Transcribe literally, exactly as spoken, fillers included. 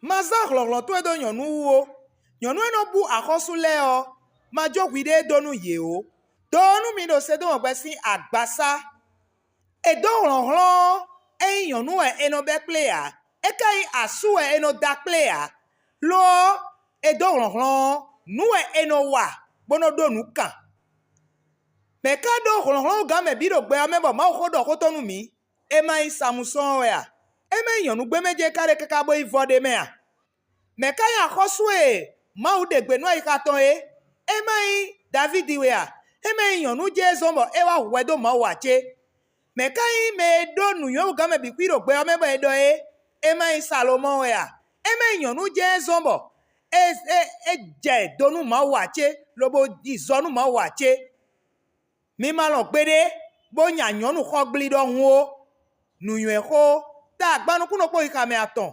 Ma zán hlɔ̌nhlɔ́n towe dó nyɔ̌nu wú ó. Nyɔ̌nu e nɔ bú axɔ́sú lɛ́ɛ ɔ́, ma jó hwiɖée dó nú yě ó. Doo nú mi ɖo Sedɔ́mɔgbɛ sín agbasá. È dó hlɔ̌nhlɔ́n ɔ́, é nyí nyɔ̌nu wɛ è nɔ bɛ́ kplé ǎ; é ka nyí asú wɛ è nɔ da kplé ǎ. Lo ɔ́, è dó hlɔ̌nhlɔ́n ɔ́, nǔ wɛ è nɔ wa bó nɔ́ ɖó nǔ kan. Mɛ̌ ka ɖó hlɔ̌nhlɔ́n gǎn mɛ bǐ ɖo gbɛ ɔ́ mɛ bɔ Mawu xó ɖɔ xó tɔn nú mǐ? É ma nyí Samusɔ́ɔn wɛ a? É ma nyí nyɔ̌nu gbémɛ ce ka ɖe káká bó yi vɔ ɖ'é mɛ a? Mɛ̌ ka nyí axɔ́sú e Mawu ɖe gbe nú ayixa tɔn é? É ma nyí Davídi wɛ a? É ma nyí nyɔ̌nu ce e zɔ́n bɔ é wá hu hwɛ dó Mawu ǎ cé? Mɛ̌ ka nyí mɛ e ɖó nǔnywɛ́hugán mɛ bǐ xwí ɖo gbɛ ɔ́ mɛ bɔ è ɖɔ é? É ma nyí Salomɔ́ɔ wɛ a? É ma nyí nyɔ̌nu jɛ́n e zɔ́n bɔ é é é jɛ do nú Mawu ǎ cé, lobo yi zɔ nú Mawu ǎ cé? Mi ma lɔn gbeɖé, bó nya nyɔ̌nu xɔgbli ɖɔhun ó. Nǔnywɛ́xó, ta agban nukúnnɔ kpó xixa mɛ atɔn,